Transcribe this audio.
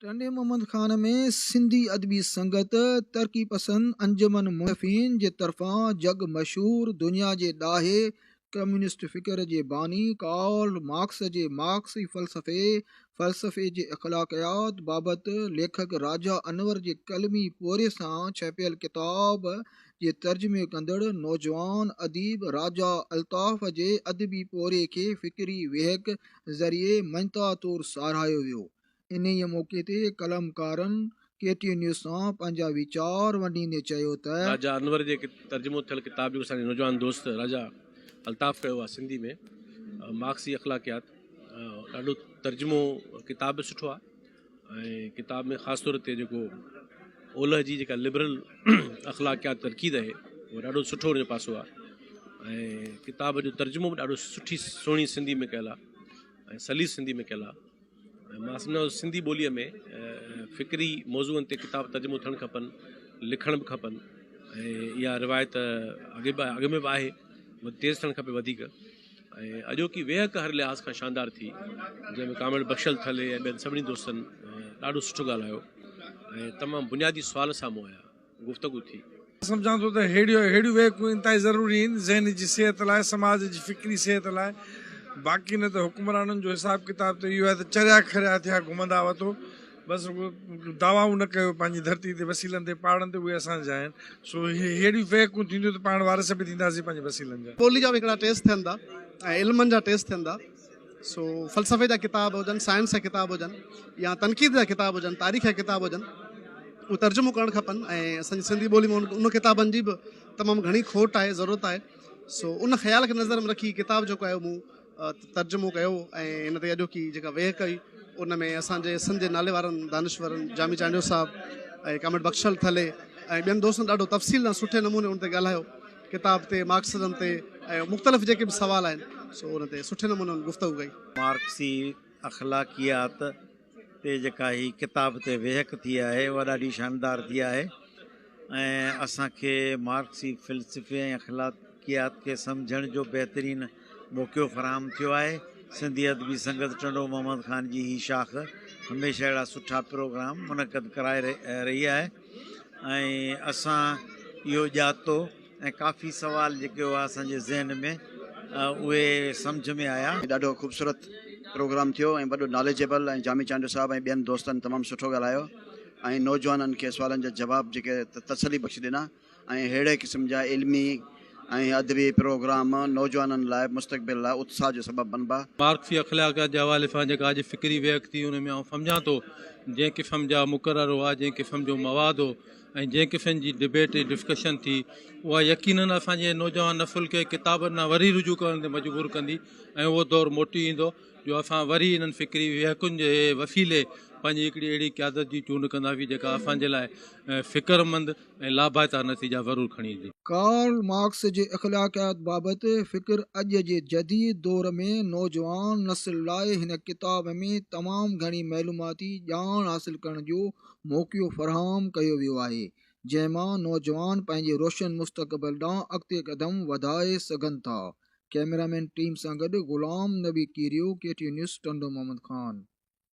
ٽنڊي محمد خان ۾ سنڌي ادبي سنگت ترقي پسند انجمن مصنفين جي طرفان جڳ مشهور دنيا جي ڏاهي ڪميونسٽ فڪر جي باني ڪارل مارڪس جي مارڪسي فلسفي فلسفي جي اخلاقيات بابت ليکڪ راجا انور جي قلمي پورهيي سان ڇپيل ڪتاب جي ترجمي ڪندڙ نوجوان اديب راجا الطاف جي ادبي پورهيي کي فڪري ويهڪ ذريعي مڃتا طور ساراهيو ويو. انهيء موقعي تي قلمڪارن ڪي ٽي نيوز سان پنهنجا ويچار ونڊيندي چيو ته. راجا انور جي ترجمو ٿيل ڪتاب جيڪو اسان جي نوجوان دوست راجا الطاف ڪيو آهي سنڌي ۾ مارڪسي اخلاقيات ڏاڍو ترجمو ڪتاب به سٺو آهي. ۽ ڪتاب ۾ خاص طور تي جيڪو اولهه جي جيڪا لبرل اخلاقيات تنقيد آهي اهو ڏاڍو سٺو ان جو پاسو آهي ۽ ڪتاب جو ترجمو به ڏاڍو سٺي سهڻي سنڌي ۾ ڪيل آهي ۽ سليس سنڌي ۾ ڪيل آهي ۽ مان سمجهان ٿو سنڌي ٻوليء ۾ فڪري موضوعن تي ڪتاب ترجمو ٿيڻ کپن لکڻ به کپن ۽ اها روايت اڳي به اڳ ۾ به آهي تيز ٿيڻ کپي وڌيڪ ۽ اڄوڪي ويهڪ هر لحاظ کان شاندار ٿي جنهن ۾ ڪامريڊ بخشل ٿلهي ۽ ٻين سڀني دوستن ڏاڍو سٺو ڳالهايو ۽ تمام بنيادي سوال سامهون آيا گفتگو ٿي. سمجهان ٿو ته ههڙيون ههڙيون ويهڪون انتهائي ضروري آهن ذهن جي صحت لاء سماج جي فڪري صحت لاء باقي نه ته حڪمرانن جو حساب ڪتاب ته اهو آهي ته چريا کريا ٿيا گهمندا وتو بس رڳو دعوائون نه ڪيو پنهنجي ڌرتي تي وسيلن تي پاڙن تي اهي اسان جا آهن سو ههڙيون ويهڪون ٿينديون ته پاڻ وارث به ٿينداسين پنهنجي وسيلن جا. ٻولي جا به هڪڙا ٽيسٽ ٿين ٿا ۽ علمن جا ٽيسٽ ٿين ٿا سو فلسفي جا ڪتاب هجن سائنس جا ڪتاب هجن يا تنقيد جا ڪتاب هجن تاريخ جا ڪتاب هجن اهي ترجمو ڪرڻ کپن ۽ اسان جي سنڌي ٻولي ۾ ان ڪتابن جي به تمام گهڻي کوٽ آهي ضرورت آهي سو ان خيال کي نظر ۾ رکي ڪتاب جيڪو آهي مون ترجمو ڪيو ۽ ان تي اڄوڪي جيڪا ويهڪ هئي ان ۾ اسان جي سنڌ جي نالي وارن دانشورن جامي چانڊيو صاحب ۽ ڪامريڊ بخشل ٿلهي ۽ ٻين دوستن ڏاڍو تفصيل سان سٺي نموني ان تي ڳالهايو ڪتاب تي مارڪسزم تي ۽ مختلف جيڪي به سوال آهن سو ان تي سٺي نموني ان گفتگو ڪئي. مارڪسي اخلاقيات تي جيڪا هي ڪتاب تي ويهڪ ٿي آهي اها ڏاڍي شاندار ٿي آهي ۽ اسان کي مارڪسي فلسفي ۽ اخلاقيات کي سمجهڻ جو بهترين موقعو فراهم ٿيو آهي. سنڌي ادبي سنگت ٽنڊو محمد خان جي هي شاخ هميشه اهڙا سٺا پروگرام منعقد ڪرائي رهي آهي ۽ اسان اهو ڄاتو ۽ ڪافي سوال جيڪي هئا اسان جي ذهن ۾ اهي سمجهه ۾ آيا. ڏاڍو خوبصورت پروگرام ٿيو ۽ وڏو ناليجبل ۽ جامي چانڊيو صاحب ۽ ٻين دوستن تمام سٺو ڳالهايو ۽ نوجوانن کي سوالن جا جواب جيڪي تسلي بخش ڏنا ۽ ههڙي قسم جا علمي ۽ ادبي پروگرام نوجوانن لاء مستقبل لاء اتساهه جو سبب بنبا. مارڪسي اخلاقيات جي حوالي سان جيڪا اڄ فڪري ويهڪ ٿي ان ۾ آئون سمجهان ٿو جنهن قسم جا مقرر هئا جنهن قسم جو مواد هو ۽ جنهن قسم جي ڊبيٽ ۽ ڊسڪشن ٿي اها يقينن اسان جي نوجوان نسل کي ڪتابن ڏانهن وري رجوع ڪرڻ تي مجبور ڪندي ۽ اهو دور موٽي ايندو جو اسان وري انهن فڪري ويهڪن جي وسيلي پنهنجي هڪڙي اهڙي قيادت جي چونڊ ڪنداسين جيڪا اسان جي لاء فڪرمند ۽ لاڀائتا نتيجا ضرور کڻي ايندي. ڪارل مارڪس جي اخلاقيات بابت فڪر اڄ جي جديد دور ۾ نوجوان نسل لاء هن ڪتاب ۾ تمام گهڻي معلوماتي ڄاڻ حاصل ڪرڻ جو موقعو فراهم ڪيو ويو آهي، جنهن مان نوجوان پنهنجي روشن مستقبل ڏانهن اڳتي قدم وڌائي سگهن ٿا. ڪئميرامين ٽيم سان گڏ Ghulam Nabi Kerio, K T news, Tando Muhammad Khan.